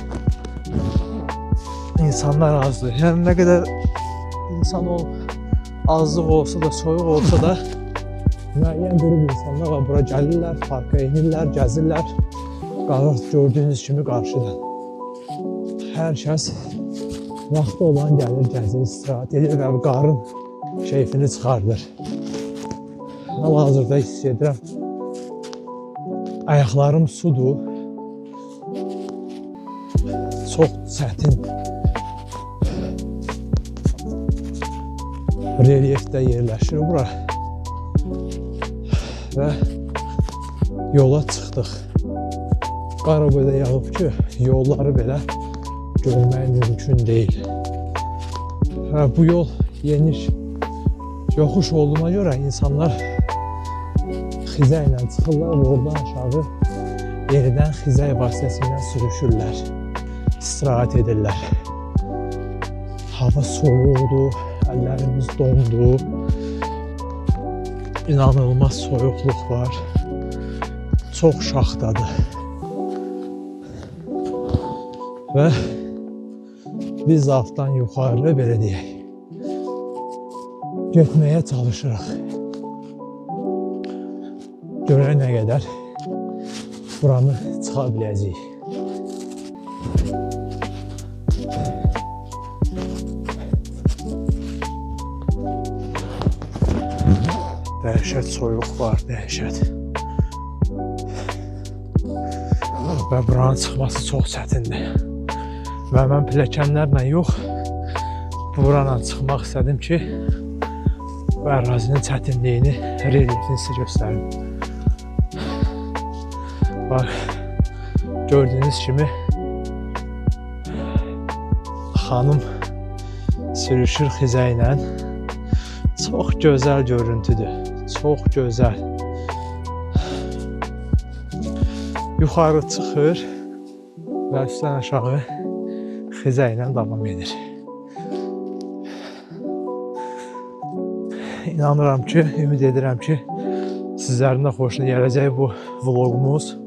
insanlar azdır. Yəni nə qədər insan azlıq olsa da, soyuq olsa da müəyyən qrup insanlar var. Bura gəlirlər, parka inirlər, gəzirlər. Qar gördüyünüz kimi qarşıdan. Hər kəs vaxtı olan gəlir, gəzir, istirahət edir və bu qarın keyfini çıxardır. Hal-hazırda hiss edirəm. Ayaqlarım sudur. Çox çətin relyefdə yerləşir bura. Və yola çıxdıq. Qar o qədər yağıb ki, yolları belə görmək mümkün deyil. Və bu yol yeniş yoxuş olduğuna görə insanlar xizəklə çıxırlar və oradan aşağı yenidən xizək vasitəsilə sürüşürlər, istirahət edirlər. Hava soyuqdur, əllərimiz dondu. İnanılmaz soyuqluq var. Çox şaxtadır. Və biz altdan yuxarı belə deyək, getməyə çalışırıq. Görək nə qədər buranı çıxa biləcəyik. Dəhşət soyuq var, dəhşət. Və buranın çıxması çox çətindir. Və mən pilləkənlərlə yox, buranla çıxmaq istədim ki, bu ərazinin çətinliyini, relyefini sizə göstərim. Bax, gördüyünüz kimi xanım sürüşür xizəklə. Çox gözəl görüntüdür. Çox gözəl. Yuxarı çıxır və üstdən aşağı xizəklə davam edir. İnanıram ki, ümid edirəm ki, sizlərin də xoşuna gələcək bu vlogumuz.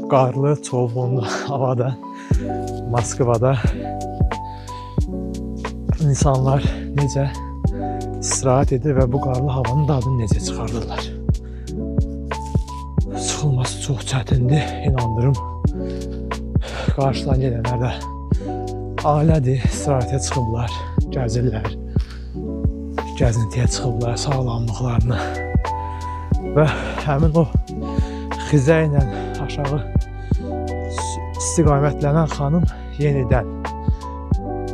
Qarlı, çovğunlu havada, Moskvada insanlar necə istirahət edir və bu qarlı havanın dadını necə çıxardırlar. Çıxılması çox çətindir, inandırım. Qarşıdan gedənlər də ailədir, istirahətə çıxıblar, gəzirlər, gəzintiyə çıxıblar sağlamlıqlarını və həmin o xizəklə aşağı istiqamətlənən xanım yenidən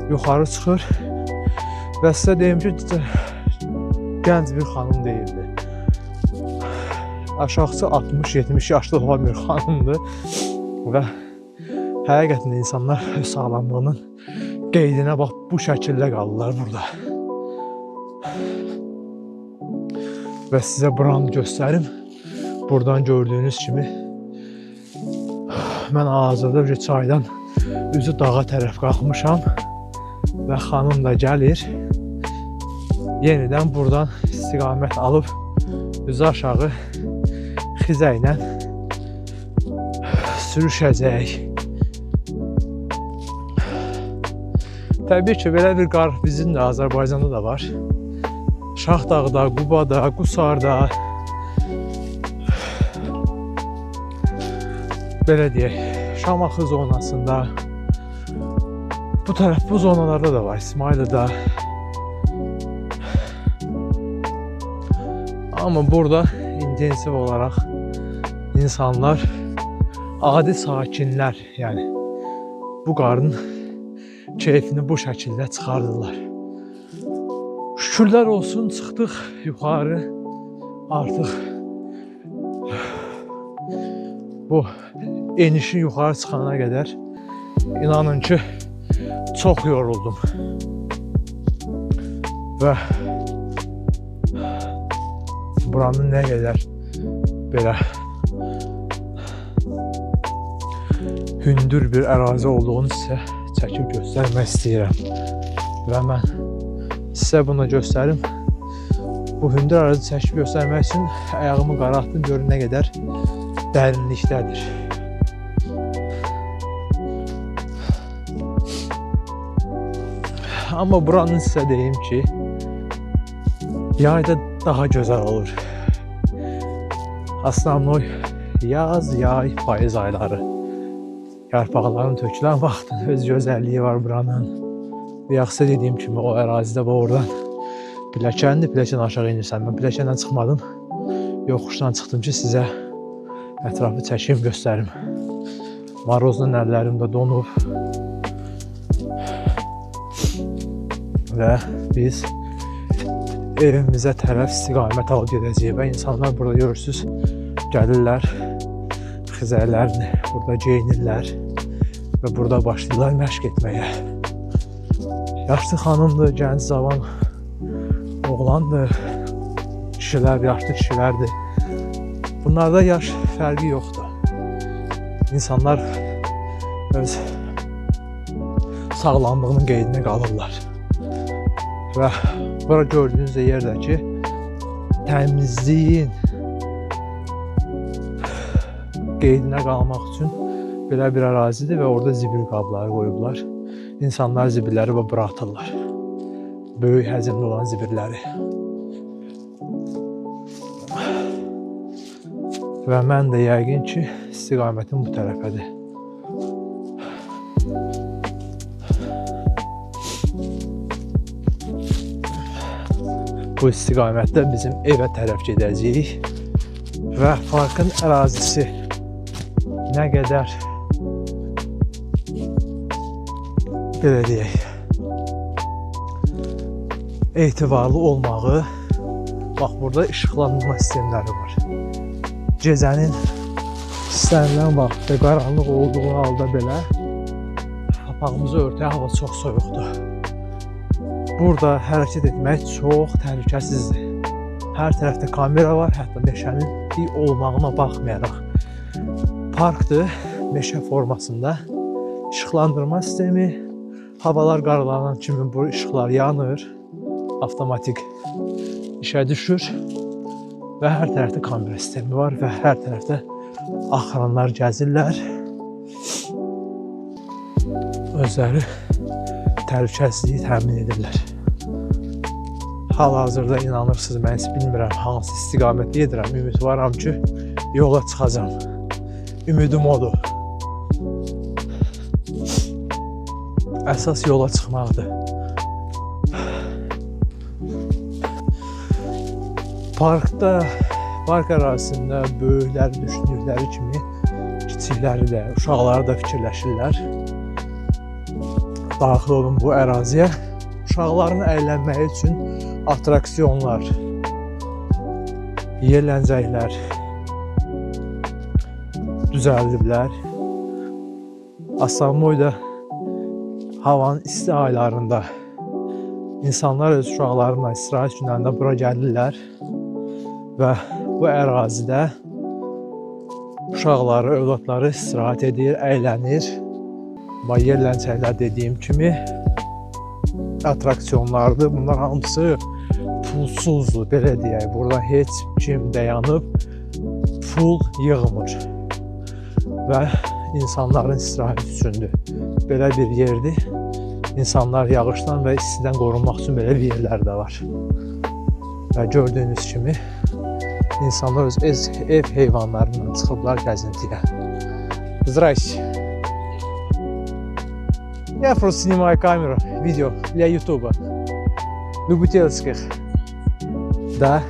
yuxarı çıxır və sizə deyim ki, gənc bir xanım deyildi. Aşağısı 60-70 yaşlı olan bir xanımdır və həqiqətən də insanlar öz sağlamlığının qeydinə bax bu şəkildə qalırlar burada. Və sizə buranı göstərim. Buradan gördüyünüz kimi mən hal-hazırda bir çaydan üzü dağa tərəf qalxmışam və xanım da gəlir. Yenidən buradan istiqamət alıb üzü aşağı xizəklə sürüşəcək. Təbii ki, belə bir qar bizim də Azərbaycanda da var. Şahdağda, Qubada, Qusarda, belə deyək, Şamaxı zonasında Bu tərəf bu zonalarda da var, İsmayıllıda. Amma burada intensiv olaraq insanlar, adi sakinlər, yəni bu qarın keyfini bu şəkildə çıxardırlar. Şükürlər olsun çıxdıq yuxarı. Artıq bu enişin yuxarı çıxana qədər inanın ki çox yoruldum. Və buranın nə qədər belə hündür bir ərazi olduğunu sizə çəkib göstərmək istəyirəm. Və mən sizə bunu göstərim. Bu hündür ərazi çəkib göstərmək üçün ayağımı qara atdım, görün nə qədər dərinlikdədir. Amma buranın sizə deyim ki, yayda daha gözəl olur. Osnovnoy yaz, yay, payız ayları. Yarpaqların tökülən vaxtın öz gözəlliyi var buranın. Bayaq sizə dediyim kimi o ərazidə bu oradan pilləkəndir, pilləkən aşağı inirsən. Mən pilləkəndən çıxmadım. Yoxuşdan çıxdım ki, sizə ətrafı çəkim, göstərim. Marozla əllərim də donub. Və biz evimizə tərəf istiqamət alıb gedəcəyik və insanlar burada görürsüz, gəlirlər, xizəklərini burada geyinirlər və burada başlayırlar məşq etməyə. Yaşlı xanımdır, gənc cavan oğlandır, kişilər, yaşlı kişilərdir. Bunlarda yaş fərqi yoxdur. İnsanlar öz sağlamlığının qeydinə qalırlar. Və bura gördüyünüz yerdəki təmizliyin qeydinə qalmaq üçün belə bir ərazidir və orada zibil qabları qoyublar. İnsanlar zibilləri bura atırlar. Böyük həcmli olan zibilləri. Və mən də yəqin ki, istiqamətim bu tərəfədir. Bu istiqamətdə bizim evə tərəf gedəcəyik və parkın ərazisi nə qədər belə deyək, etibarlı olmağı, bax burada işıqlandırma sistemləri var. Gecənin istənilən vaxtda qaranlıq olduğu halda belə papağımızı örtək, hava çox soyuqdur. Burada hərəkət etmək çox təhlükəsizdir. Hər tərəfdə kamera var, hətta meşənin olmağına baxmayaraq. Parkdır, meşə formasında. İşıqlandırma sistemi, havalar qaralanan kimi bu işıqlar yanır, avtomatik işə düşür və hər tərəfdə kamera sistemi var və hər tərəfdə axıranlar gəzirlər. Özləri təhlükəsizliyi təmin edirlər. Hal-hazırda inanırsınız, mən heç bilmirəm hansı istiqamətdə gedirəm. Ümidvaram ki, yola çıxacam. Ümidim odur. Əsas yola çıxmaqdır. Parkda, park ərazisində böyüklər düşündükləri kimi kiçikləri də, uşaqları da fikirləşirlər. Daxil olun bu əraziyə. Uşaqların əylənməyi üçün atraksiyonlar, yerləncəklər düzəldiblər. Asamoyda havanın isti aylarında insanlar öz uşaqlarıyla istirahət günlərində bura gəlirlər və bu ərazidə uşaqları, övladları istirahət edir, əylənir. Amma yerləncəklər dediyim kimi atraksiyonlardır. Bunlar hamısı pulsuzdur, belə deyək. Burada heç kim dayanıb pul yığmır və insanların istirahəti üçündür. Belə bir yerdir. İnsanlar yağışdan və istidən qorunmaq üçün belə bir yerlər də var. Və gördüyünüz kimi insanlar öz ev heyvanlarıyla çıxıblar gəzintiyə. Zdrasте. Я просто снимаю камеру, видео для Ютуба. Любительских. Да.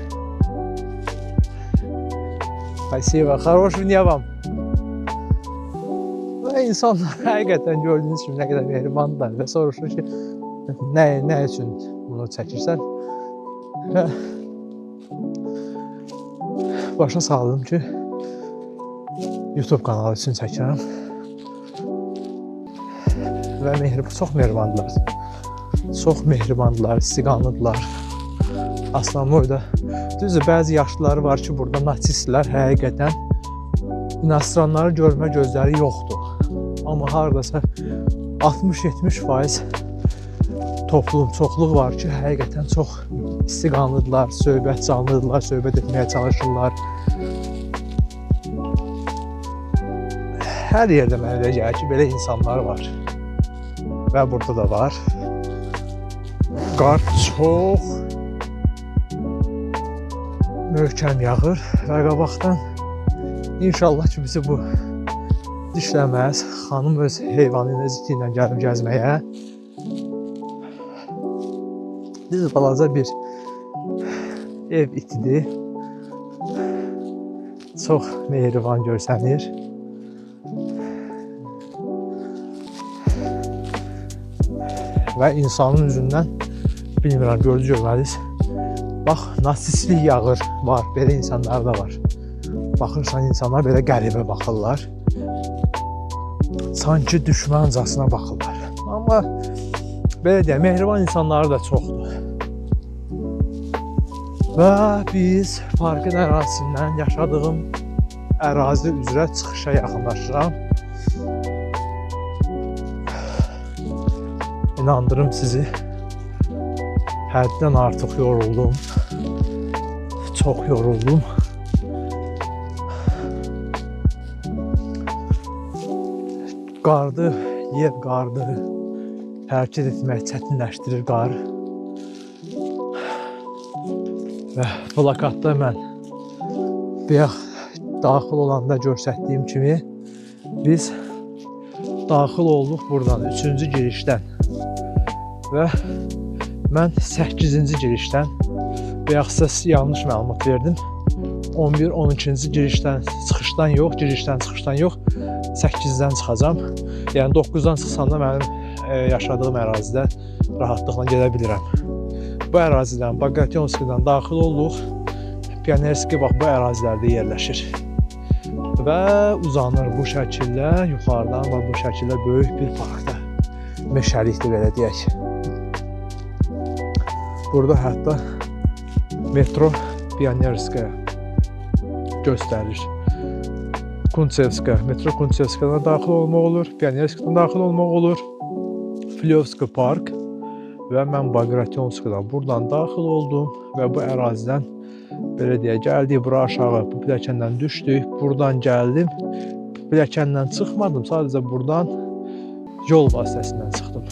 Спасибо. Хорошего дня вам. Və insanlar həqiqətən gördüyünüz kimi nə qədər mehribandırlar və soruşur ki, nə üçün bunu çəkirsən? Və başa saldım ki, YouTube kanalı üçün çəkirəm. Və çox mehribandılar. Çox mehribandılar, istiqanlıdılar. Aslanboyda. Düzdür, bəzi yaşlıları var ki, burada natsistlər həqiqətən inastranları görmə gözləri yoxdur. Amma hardasa 60-70% toplum, çoxluq var ki, həqiqətən çox istiqanlıdırlar, söhbət canlıdırlar, söhbət etməyə çalışırlar. Hər yerdə mənə elə gəlir ki, belə insanlar var. Və burada da var. Qar çox möhkəm yağır və qabaqdan inşallah ki, bizi bu dişləməz. Xanım öz heyvanı ilə, öz iti ilə gəlib gəzməyə. Düz balaca bir ev itidir. Çox mehriban görsənir. Və insanın üzündən bilmirəm, gördünüz, görmədiniz. Bax, narsistlik yağır, var, belə insanlar da var. Baxırsan, insanlar belə qəribə baxırlar. Sanki düşməncasına baxırlar. Amma belə deyək, mehriban insanları da çoxdur. Və biz parkın ərazisindən yaşadığım ərazi üzrə çıxışa yaxınlaşıram. İnandırım sizi, həddən artıq yoruldum. Çox yoruldum. Qardı, yer qardı. Hərəkət etmək çətinləşdirir qar. Və plakatda mən bayaq daxil olanda göstərdiyim kimi biz daxil olduq buradan 3-cü girişdən və mən 8-ci girişdən, bayaq sizə yanlış məlumat verdim. 11, 12-ci girişdən, çıxışdan yox, girişdən, çıxışdan yox, 8-dən çıxacam. Yəni 9-dan çıxsam da mənim yaşadığım ərazidə rahatlıqla gedə bilirəm. Bu ərazidən, Baqrationskidən daxil olduq. Pionerski bax bu ərazilərdə yerləşir. Və uzanır bu şəkildə yuxarıdan və bu şəkildə böyük bir parkda. Meşəlikdir belə deyək. Burada hətta metro Pionerskaya göstərir. Kuntsevskaya, metro Kuntsevskayadan daxil olmaq olur, Pionerskadan daxil olmaq olur. Flyovski park və mən Baqrationskadan buradan daxil oldum və bu ərazidən belə deyək, gəldik bura aşağı, bu pilləkəndən düşdük, buradan gəldim. Pilləkəndən çıxmadım, sadəcə buradan yol vasitəsindən çıxdım.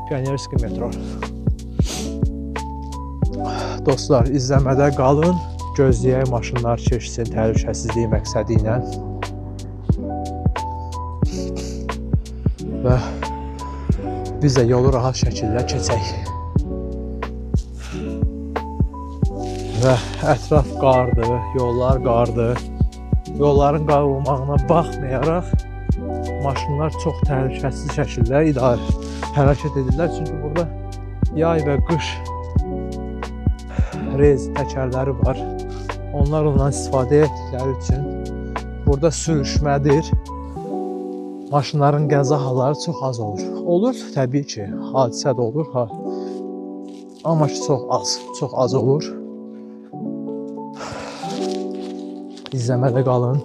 Pionerski metro. Dostlar, izləmədə qalın. Gözləyək maşınlar keçsin təhlükəsizlik məqsədi ilə. Və biz də yolu rahat şəkildə keçək. Və ətraf qardır, yollar qardır. Yolların qar olmağına baxmayaraq maşınlar çox təhlükəsiz şəkildə idarə hərəkət edirlər. Çünki burada yay və qış rez təkərləri var. Onlar ondan istifadə etdikləri üçün burada sürüşmədir. Maşınların qəza halları çox az olur. Olur təbii ki, hadisə də olur, ha. Amma ki çox az, çox az olur. İzləmədə qalın.